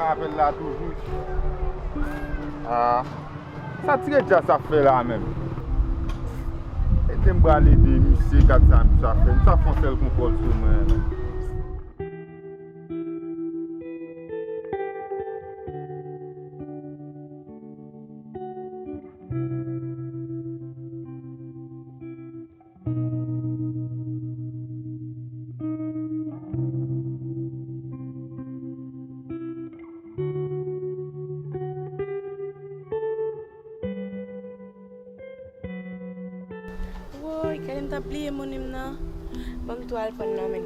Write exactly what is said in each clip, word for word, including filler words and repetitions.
Apèl la toujou. Ah, sa Ti Ray Djaz ap fè la menm? Ede m pral ede misye, gad sa misye ap fè. Misye ap fè yon sèl kontwòl sou mwen menm. Woy, gade m t ap bliye monnen m nan. Ban m tou al pran nan men.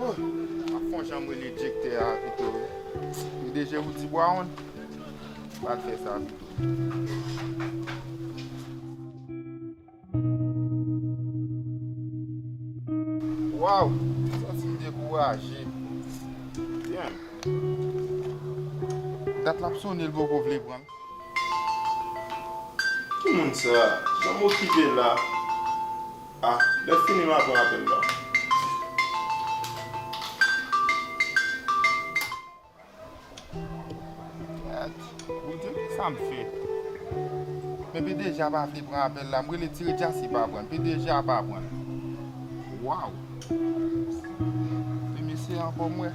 Oh, m ap fè yon jan m rele direktè a pito wi. P D G Roody Brown, m pral fè sa pito. Waw, m santi m dekouraje. Damn. Dat l ap sonnen, l poko vle pran l. Ki moun sa? Jan m okipe la. Ah, lè fini m a pran apèl la. Gad, Bondye, kisa m fè? Men P D G a pa vle pran apèl la. M rele Ti Ray Djaz, li pa pran. P D G a pa pran. Waw! Men mesye ankò m wè.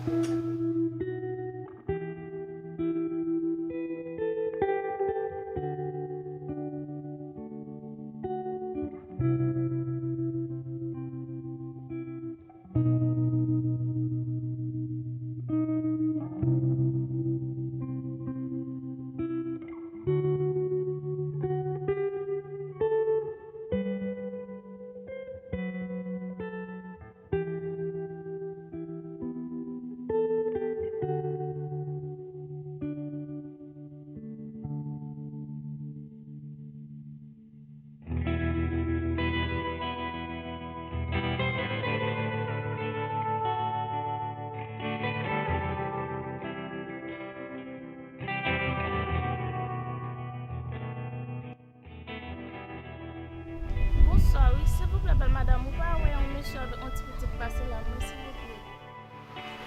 Bonswa, wi, silvouplè, bèl madanm, ou pa wè yon mesye avèk yon ti pitit pase la, non, silvouplè?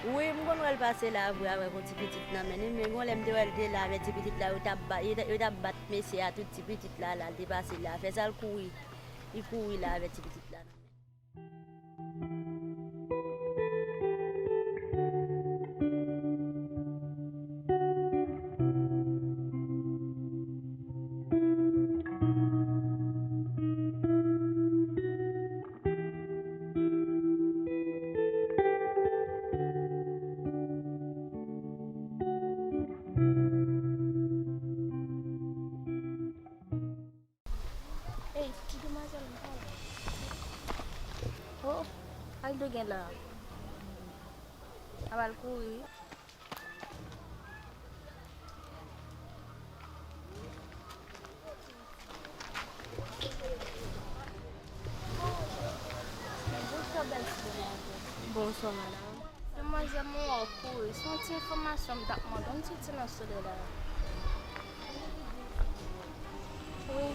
Wi, m konn wè l pase la vre avèk yon ti pitit nan men li, men gon lè m te wè l te la avèk ti pitit la, yo t ap ba-, yo t, yo t ap bat mesye a, tout ti pitit la, la, l te pase la, fè sa l kouri, li kouri la avèk ti pitit la nan men. Ey, ti demwazèl, m pa wè. Oh, Aldo gen la. Ap al kouri. Bonswa, bèl ti demwazèl. Bonswa, madanm. Demwazèl, mwen wè w kouri. Se yon ti enfòmasyon m t ap mande w. M soti nan solèy la. Wi.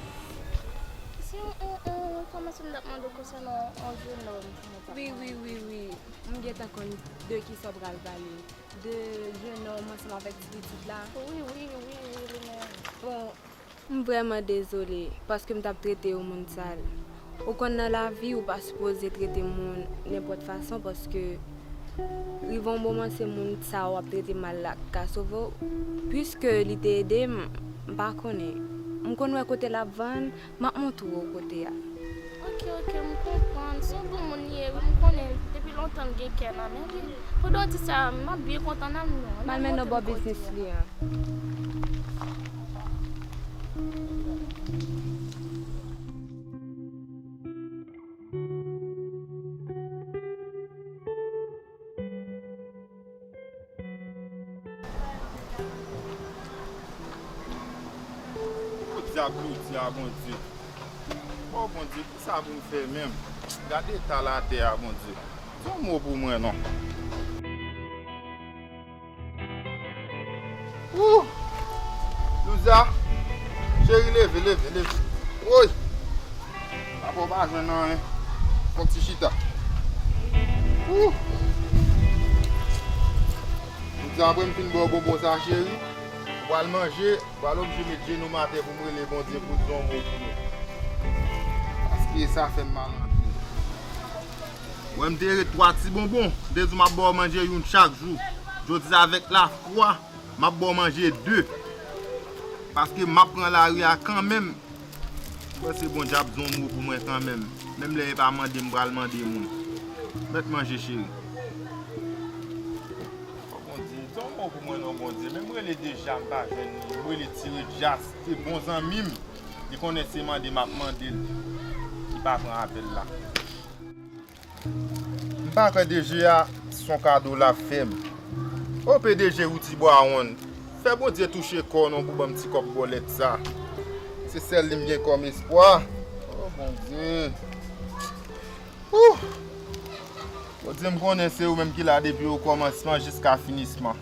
Se yon, yon, yon enfòmasyon m t ap mande w konsènan yon jennonm. Wi, wi, wi, wi. M gentan konn de kisa w pral pale. De jennonm ansanm avèk ti pitit la. Wi, wi, wi, wi, li menm. Bon, m vrèman dezole, paske m t ap trete yon moun sal. Ou konn nan lavi, ou pa sipoze trete moun nenpòt fason, paske rive yon moman, se moun sa w ap trete mal la k ka sove w. Piske li te ede m, m pa konnen. M konn wè kote l ap vann, m ap montre w kote a. Ok, ok, m konprann. Se yon bon moun li ye, wi, m konnen l depi lontan l gen kè nan men li. Pandan w di sa, m ap byen kontan nan non. M al mennen w bò biznis li an. Podyab Loudya, Bondye. O Bondye, kisa pou m fè menm? Gade eta latè a, Bondye. Di yon mo pou mwen non. Ooh! Loudya, cheri, leve, leve, leve. Woy! Papa w pa jwenn anyen. Fon ti chita. Ooh! Loudya, apre m fin ba w bonbon sa, cheri, ou pral manje, ou pral oblije met jenou m atè pou m rele Bondye pou l di yon mo pou nou. Paske sa fè m mal anpil. Ou wè m te ret twa ti bonbon, m te di w m ap ba w manje youn chak jou. Jodi a avèk lafwa, m ap ba w manje de. Paske m ap pran lari a kanmenm. Mwen panse Bondye ap di yon mo pou mwen kanmenm. Menm lè e pa mande m, m pral mande moun. Mèt manje, cheri. O Bondye, di yon mo pou mwen non, Bondye. Menm rele deja, m pa jwenn li. M rele Ti Red Jas, se bon zanmi m. Li konnen se mande m ap mande l. Li pa pran apèl la. M pa kwè D G a se yon kado l ap fè m. O P D G Roody Bwawon, fè Bondye touche kò w non pou ban m ti kòb bòlèt sa. Se sèl li m gen kòm espwa. O Bondye. Ooh! Bondye, m konnen se ou menm ki la depi okòmansman jiska finisman.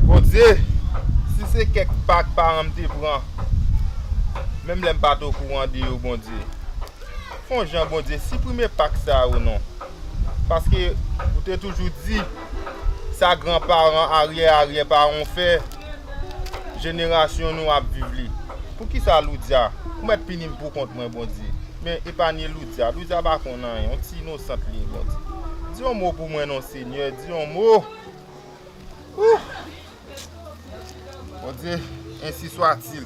Bondye, si se kèk pak paran m te pran, menm lè m pa t okouran de yo, Bondye, fè yon jan, Bondye, siprime pak sa yo non. Paske ou te toujou di, sa granparan, aryè aryè paran w fè, jenerasyon nou ap viv li. Poukisa Loudya? Ou mèt pini m pou kont mwen, Bondye. Men epanye Loudya. Loudya pa konn anyen. Yon ti inosant li ye, Bondye. Di yon mo pou mwen non, Senyè. Di yon mo. Ooh! Bondye, ensi swatil.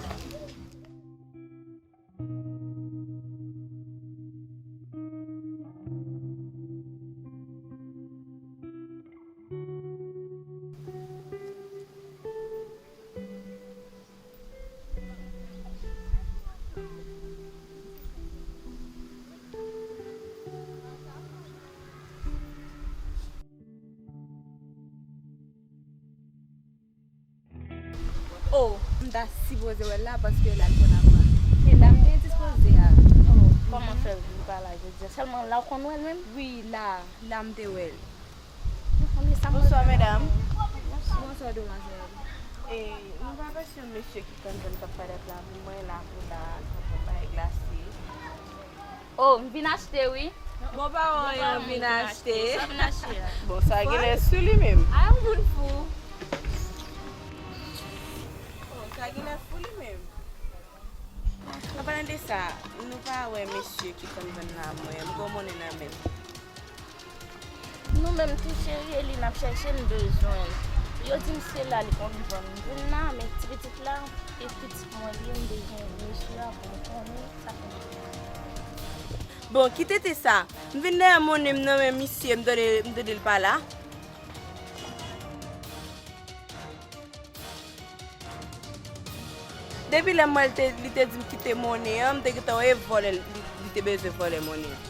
Oh, m ta sipoze wè l la paske l al pran lakou a. Se la m te dispoze a. Oh, kòman fè l vin pa la jodi a? Sèlman la w konn wè l menm? Wi, la, la m te wè l. Bonswa, medam. Bonswa, demwazèl. E, nou pa pèsyon mesye ki konn vann pap padèt la pou mwen la, pou la, konn vann bagay glase. Oh, m vin achte, wi. Bon, pa wè anyen, m vin achte. Sa vin achte a? Bon, sa genlè sou li menm. A, yon moun fou. Oh, sa genlè fou li menm. An palan de sa, nou pa wè mesye ki konn vann la, mwen, m gon monnen nan men l. Nou menm tou cheri, e li n ap chèche, n bezwen l. Yo di m se la li konn vann. M vin la, men ti pitit la, e pitit mwen li ye, m bezwen mesye a pou m konnen sa k ap. Bon, kite te sa. M vin dèyè monnen m nan men misye, m tande, m tande l pa la. Depi lè m wè l te, li te di m kite monnen an, m te gentan wè e vòlè li, li te bezwen vòlè monnen an.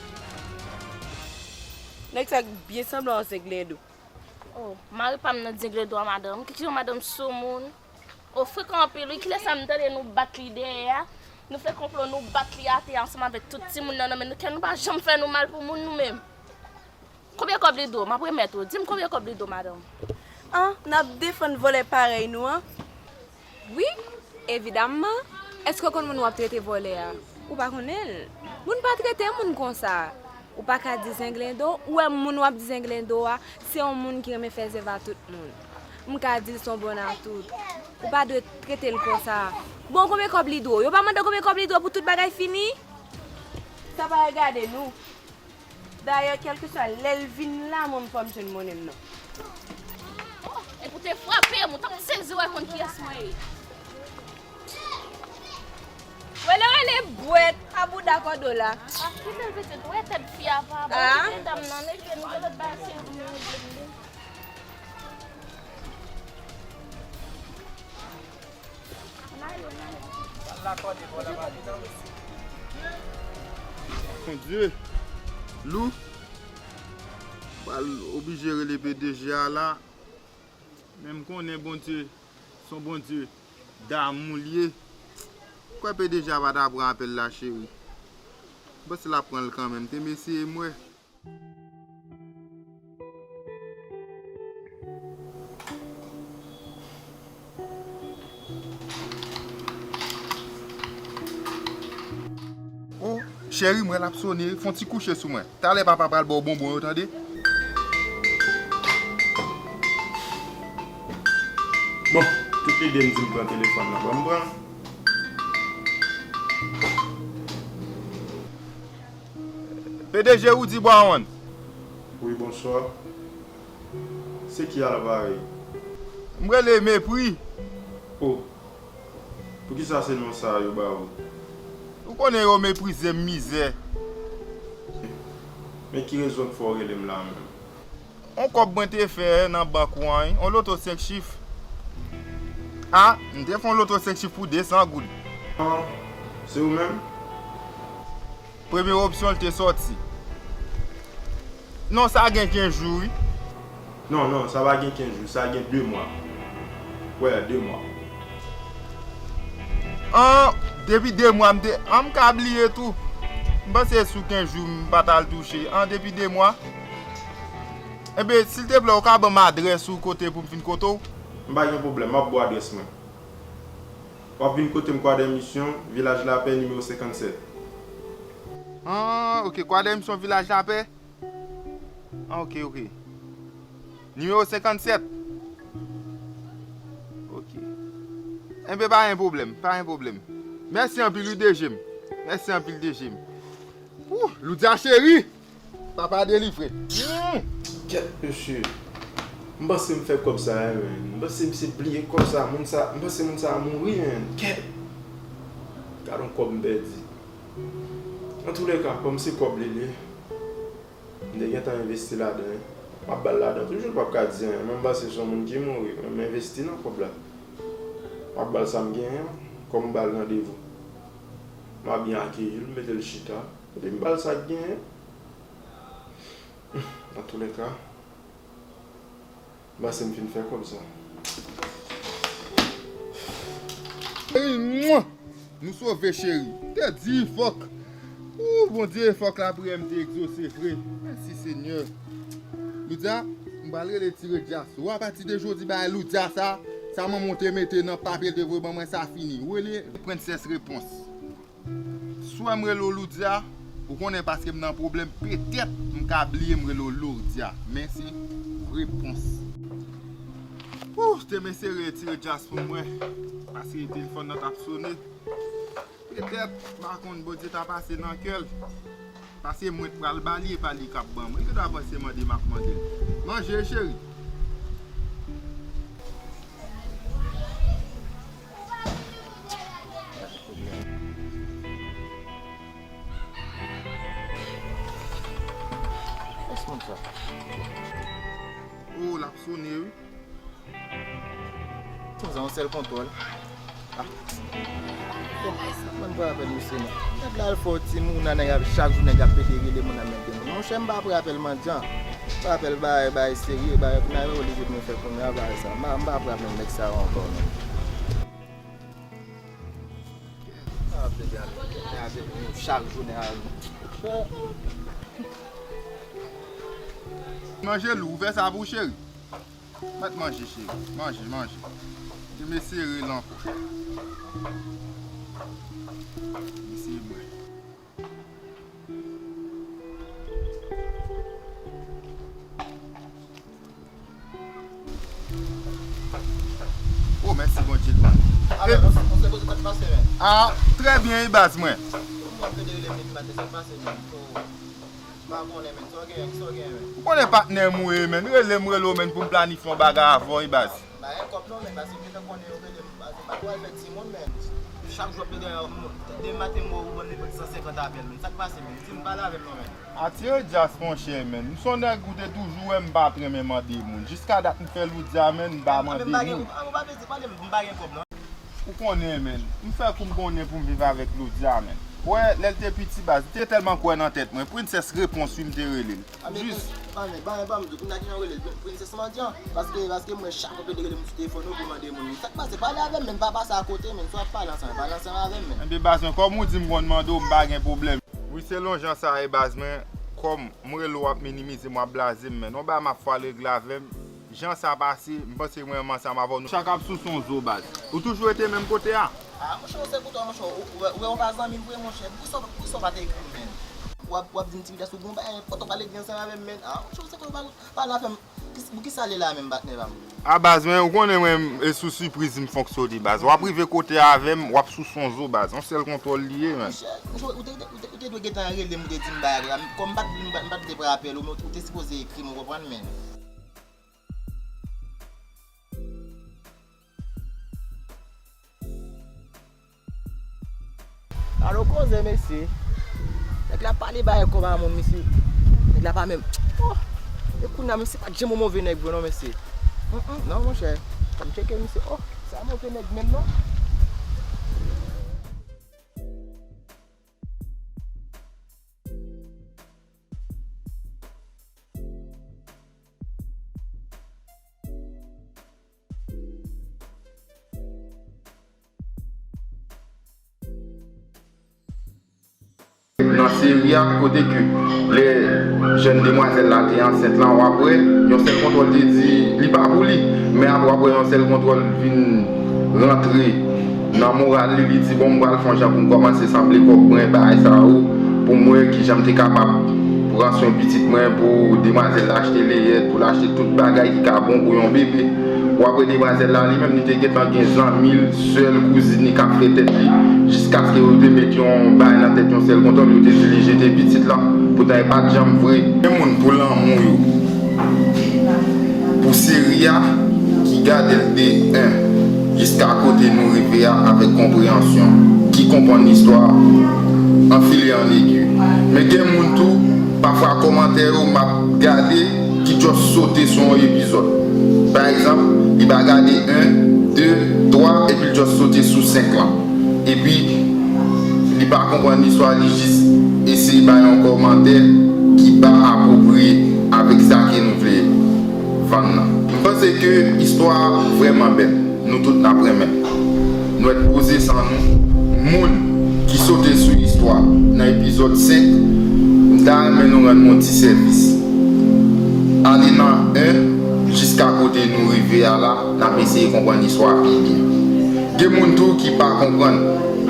Nèg sa byen sanble yon zenglendo. Oh, mari pa m nan zenglendo a, madanm. Ki jan madanm soumoun? Oh, frekan anpil, wi. Kilè sa m tande nou bat li dèyè a? Nou fè konplo, nou bat li atè ansanm avèk tout timoun nan, nan men nou. Kè nou pa janm fè nou mal pou moun, nou menm. Konbyen kòb li dwe w? M ap remèt ou. Di m konbyen kòb li dwe w, madanm. An, n ap defann vòlè parèy nou an? Wi, evidamman. Èske w konn moun w ap trete vòlè a? Ou pa konnen l. Moun pa trete moun konsa. Ou pa ka di zenglendo, ou wè moun w ap di zenglendo a, se yon moun ki renmen fè zèv a tout moun. M ka di l se yon bon a tout. Ou pa dwe trete l konsa. Bon, konbyen kòb li dwe w? Yo pa mande w konbyen kòb li dwe w pou tout bagay fini? Sa pa regade nou. Dayè, kèlkeswa lè l vin la, mwen, m fò m jwenn monnen m nan. Oh, epi w te frape m, ou t ap sezi wè konn kiyès mwen ye. Lè bwèt a bouda kòdo la. Ah, kite l pitit, wè tèt fi a pa bon. Ah. Kite dam nan, nèg yo, nou genlè pase pou nou regle l. Bondye, Lou, pral oblije rele P D G a la. Men m konnen Bondye se yon Bondye damou l ye. Kwè P D G a pa ta pran apèl la, cheri. M panse l ap pran l kanmenm. Te m eseye m wè. Oh, cheri, m wè l ap sone. Fè yon ti kouche sou mwen. Talè papa pral ba w bonbon yo, tande? Bon, tout lide m di m pran telefòn nan. Ban m pran. P D G Rudy Brown. Wi, bonswa. Se ki a laparèy? M rele Mepri. Oh. Poukisa se non sa a yo ba ou? Ou konnen yo meprize m, mizè. Men ki rezon k fè w rele m la menm? On kòb mwen te fè nan bank ou an, yon loto senk chif. A, m te fè yon loto senk chif pou de san goud. An, se ou menm? Premye opsyon l te sòti. Non, sa gen kenz jou, wi. Non, non, sa pa gen kenz jou, sa gen de mwa. Wè, de mwa. An, depi de mwa, m te, an, m ka bliye tou. M panse sou kenz jou, m pa t al touche. An, depi de mwa. Enben, silteplè, ou ka ban m adrès ou kote pou m vin kote w? M pa gen pwoblèm, m ap ba w adrès mwen. W ap vin kote m Kwadèmisyon, Vilaj Lapè, nimewo senkannsèt. An, ok, Kwadèmisyon, Vilaj Lapè? An, ok, ok. Nimewo senkannsèt? Ok. Enben, pa gen pwoblèm, pa gen pwoblèm. Mèsi anpil, wi, D G m. Mèsi anpil, D G m. Wouh, Loudia cheri! Papa delivre. Hmm. Kèt, mesye. M panse m fè kòb sa, wi, men. M panse misye bliye kòb sa, moun sa, m panse moun sa a mouri, men. Kèt. Gad on kòb m pèdi. Antoulèka, kòm se kòb li li, m te gentan envesti ladan, wi. M ap ba l ladan toujou, l p ap ka di anyen. Men m panse se yon moun ki mouri, men m envesti nan kòb la. M ap ba l sa m genyen an, kòm m ba l randevou. M a byen akeyi l, m mete l chita. Epi m ba l sa k genyen. Antoulèka, m panse m fin fè kòb sa. Cheri, mwa! Nou sove, cheri. M te di fòk. Ou, Bondye, fòk lapriyè m te egzose vre. Mèsi, Senyè. Loudia, m pral rele Ti Red Dja sou ou. Apati de jodi, bagay Loudia sa, sa manman w te mete nan papye l te voye ban mwen, sa fini. Ou rele Prensès Repons. Si w wè m rele w Loudia, ou konnen paske m nan pwoblèm, petèt m ka bliye m rele w Lourdia, men se Repons. Wouh, te m eseye retire Djas pou mwen, paske telefòn nan t ap sone. Petèt, m pa konn, Bondye ta pase nan kè l. Paske mwen t pral ba li, e pa li k ap ban mwen. Li gendwa panse mande m ap mande l. Manje, cheri. Kiyès moun sa? Oh, l ap sone, wi. Sanzan yon sèl kontwòl. Ah. Bon, mwen pa apèl misye non. Nèg la al fè yon ti moun nan nèg ap chak jou nèg ap pede rele moun nan menm de moun. Monchè, m pa pran apèl mandyan. M pa apèl bagay, bagay serye, bagay pou nan yo li vin nou fè kounye a bagay sa. M pa, m pa pran menm nèg sa yo ankò non. Ah, pede al, pede al, pede al, chak jounen al. Manje Lou, ou fè sa pou ou, cheri? Mèt manje, cheri. Manje, manje. Te m eseye rele ankò. Eseye bwè. Oh, mèsi Bondye, man. Alò, e, nou, nou se kote kòt pase, men. Ah, trè byen, e baz mwen. Ou mwen pede rele m depi maten, sa k pase, men. M pa konnen, men. Sa w gen, sa w gen, men. Ou konnen patnè m ou ye, men. Rele m, rele w, men, pou m planifye yon bagay avè w, e baz. Ba, e kòb non, men, paske m gentan konnen yo rele m, paske m pa t wè l fè timoun, men. Chak jou w ap pede, demen maten m wè ou ban m nenpòt san senkant apèl, menn. Sa k pase, menn? Di m, pale avè m non, menn. Atire djaz, monchè, menn. M se yon nèg ou te toujou wè m pa t renmen mande moun. Jiska dat m fè Loudia, menn, m pa mande moun. An, men m pa gen, an, men pa bezwen pale, m pa gen kòb, non. Ou konnen, menn. M fè kou m konnen pou m viv avèk Loudia, menn. Ou wè, lè l te piti, baz, li te tèlman kwè nan tèt mwen. Princess Réponse, wi, m te rele l. Jis. Anben, ban, ban m di w, kounye a ki jan w rele l, Princess Mandyan. Paske, paske m wè chak ou pede rele m sou telefòn ou pou mande moun. Sa k pase? Pale avè m, menn, pa pase akote, menn. Si w ap pale ansanm, pale ansanm avè m, menn. Enben, baz mwen, kòm ou di m konn mande w, m pa gen pwoblèm. Wi, selon jan sa ye, baz mwen, kòm m rele w, w ap minimize m, w ap blaze m, menn. Yon bagay m ap fè w al regle avè m. Jan sa pase, m panse mwen menm ansanm avè w, nou chak ap souse yon zo, baz. Ou toujou rete menm kote a? Ah, monchè, ou se kote, monchè, ou, ou, ou, ou pa zanmi m vre, monchè. Poukisa, poukisa w pa te ekri m, menn? W ap, w ap di m ti pidas ou gon bagay, enpòtan w pa regle ansanm avè m, menn. Ah, monchè, ou se kote, w pa, pale avè m. Kis-, poukisa l la menm, patnè pa m? A baz, men, ou konnen mwen, e sou sipriz m fonksyone, baz. W ap rive kote avè m, w ap souse yon zo, baz. Yon sèl kontwòl li ye, menn. Monchè, monchè, ou te, ou te, ou te, ou te dwe gentan rele m, ou te di m bagay la. Kòm m pa t, m pa, m pa t vle pran apèl ou, men ou te sipoze ekri m, ou konprann, menn. Alo koze, mesye. Nèg la pale bagay kòb a moun, mesye. Nèg la pa menm. Oh! E kounye a, mesye pa t janm yon move nèg vre, non, mesye. Mm, mm, non, monchè. Fò m tcheke, mesye. Oh, sa move nèg menm, non? Nan seri a, kote ke lè jèn demwazèl la te ansent lan, w ap wè, yon sèl kontwòl te di li pa pou li. Men apre, w ap wè yon sèl kontwòl vin rantre nan moral li, li di, "Bon, m pral fè yon jan pou m kòmanse sanble kòk mwen, bagay sa yo, pou m wè kijan m te kapab pran swen pitit mwen, pou demwazèl la achte leyèt, pou l achte tout bagay ki ka bon pou yon bebe." W ap wè demwazèl la, li menm, li te gentan gen zanmi l, sè l, kouzin li k ap fè tèt li, jiskaske yo te met yon bagay nan tèt yon sèl kontwòl, yo te di li jete pitit lan, poutan e pa t janm vre. Gen moun pou lanmou yo, pou seri a, ki gade l de en jiska kote nou rive a avèk konpreyansyon, ki konprann istwa an fil e an egi. Men gen moun tou, pafwa kòmantè yo m ap gade, ki just sote sou yon epizòd. Pa egzanp, li pa gade en, de, twa, epi l just sote sou senk lan. Epi, li pa konprann istwa, li jis eseye bay yon kòmantè ki pa apwopriye avèk sa ke nou vle vann nan. M panse ke istwa a vrèman bèl. Nou tout n ap renmen. Nwèt poze san nou. Moun ki sote sou istwa nan epizòd senk, m ta renmen nou rann mwen yon ti sèvis. Ale nan en jiska kote nou rive a la, n ap eseye konprann istwa a pi byen. Gen moun tou ki pa konprann.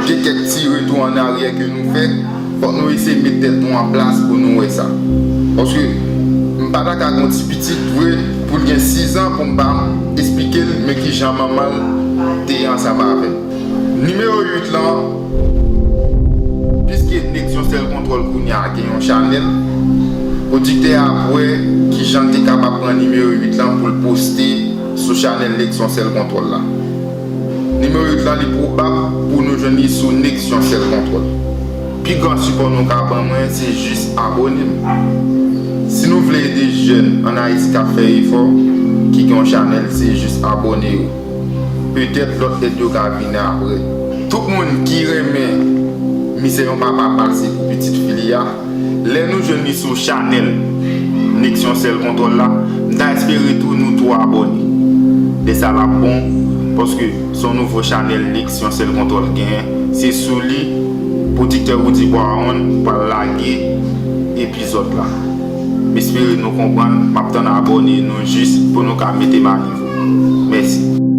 Gen kèk ti retou an aryè ke nou fè. Fòk nou eseye met tèt nou an plas pou nou wè sa. Paske m pa ta ka gen yon ti pitit vre pou l gen sis an pou m pa esplike l men kijan manman l te ye ansanm avè m. Nimewo uit lan, piske Nèg Yon Sèl Kontwòl kounye a gen yon chanèl, pwodiktè a ap wè kijan l te kapab pran nimewo uit lan pou l poste sou chanèl Nèg Yon Sèl Kontwòl la. Nimewo uit lan, li pwobab pou nou jwenn li sou Nèg Yon Sèl Kontwòl. Pi gran sipò nou ka ban mwen, se jis abòne m. Si nou vle ede jèn ann Ayiti k ap fè efò, ki gen yon chanèl, se jis abòne yo. Petèt lòt èd yo ka vini apre. Tout moun ki renmen mizè yon papa pase pou pitit fi li a, lè nou jwenn li sou chanèl Nèg Yon Sèl Kontwòl la, m ta espere tou nou tou abòne. Lè sa l ap bon, paske se yon nouvo chanèl Nèg Yon Sèl Kontwòl genyen. Se sou li pwodiktè Roody Brown pral lage epizòd la. M espere nou konprann, m ap tann abòne nou jis pou nou ka mete m a nivo. Mèsi.